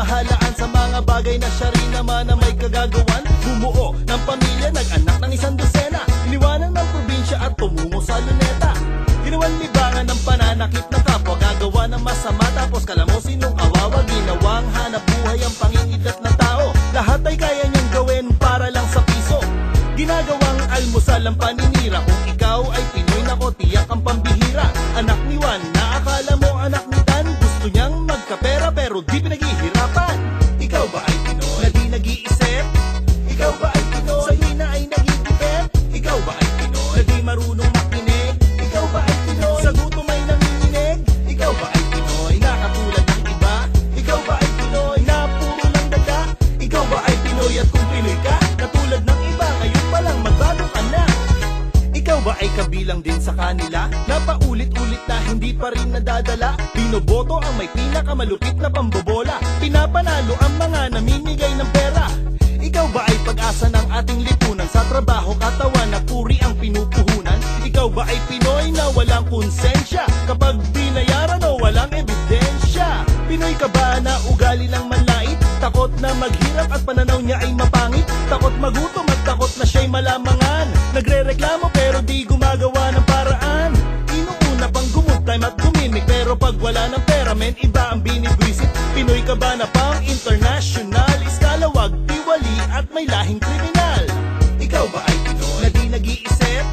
pamahalaan sa mga bagay na siya rin naman na may kagagawan. Bumuo ng pamilya, nag-anak ng isang dosena. Iniwanan ng probinsya at tumungo sa Luneta. Ginawan libangan ng pananakit ng kapwa, gagawa ng masama tapos kala mo sinong kawawa. Ginawang hanap buhay ang pangingidlat ng tao. Lahat ay kaya niyang gawin para lang sa piso. Ginagawang almusal ang paninira. Kung ikaw ay Pinoy, nako, tiyak ang pambihira. Anak ni Juan na akala mo anak ni Dan, gusto niyang magkapera pero di pinaghihirapan. Ikaw ba ay Pinoy na di nag-iisip? Ikaw ba ay Pinoy sa na ay nagigipit? Ikaw ba ay Pinoy na di marunong makinig? Ikaw ba ay Pinoy sa gutom ay nanginginig? Ikaw ba ay Pinoy na katulad ng iba? Ikaw ba ay Pinoy na puro lang dada? Ikaw ba ay Pinoy, at kung Pinoy ka, katulad ng iba, ngayon pa lang magbago ka na. Ikaw ba ay kabilang din sa kanila na paulit-ulit na hindi pa rin nadadala? Binoboto ang may pinakamalupit na pambobola. Pinapanalo ang mga namimigay ng pera. Ikaw ba ay pag-asa ng ating lipunan? Sa trabaho, katawan at puri ang pinupuhunan. Ikaw ba ay Pinoy na walang konsensya kapag binayaran o walang ebidensya? Pinoy ka ba na ugali lang manlait? Takot na maghirap at pananaw niya ay mapangit. Takot magutom at takot na siya'y malamangan. Nagre-reklamo pero di gumagawa ng paraan. Inuuna pang good time at gumimik, pero pag wala ng pera, men, iba ang binibwisit. Pinoy ka ba na pang international? Iskalawag, tiwali at may lahing kriminal. Ikaw ba ay Pinoy na di nag-iisip?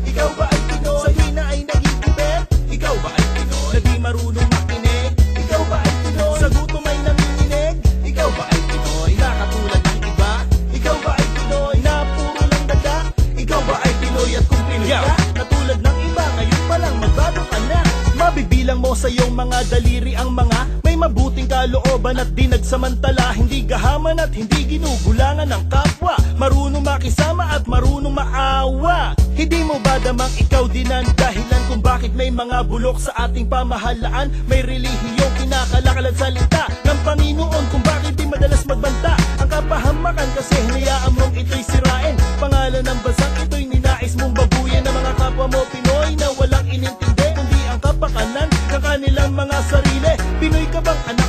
Ikaw ba ay Pinoy sa na ay nagigipit? Ikaw ba ay Pinoy na di marunong makinig? Ikaw ba ay Pinoy sa gutom ay nanginginig? Ikaw ba ay Pinoy na katulad ng iba? Ikaw ba ay Pinoy na puro lang dada? Ikaw ba ay Pinoy, at kung Pinoy ka, katulad ng iba, ngayon pa lang magbago ka na. Mabibilang mo sa iyong mga daliri ang mga may mabuting kalooban at di nagsamantala, hindi gahaman at hindi ginugulangan ng kapwa, marunong makisama at marunong maawa. Hindi mo ba damang ikaw din ang dahilan kung bakit may mga bulok sa ating pamahalaan? May relihiyong kinakalakal at salita ng Panginoon kung bakit di madalas magbanta ang kapahamakan, kasi hinayaan mong ito'y sirain. Pangalan ng bansang ito'y ninais mong babuyan ng mga kapwa mo Pinoy na walang inintindi kundi ang kapakanan ng kanilang mga sarili. Pinoy ka bang anak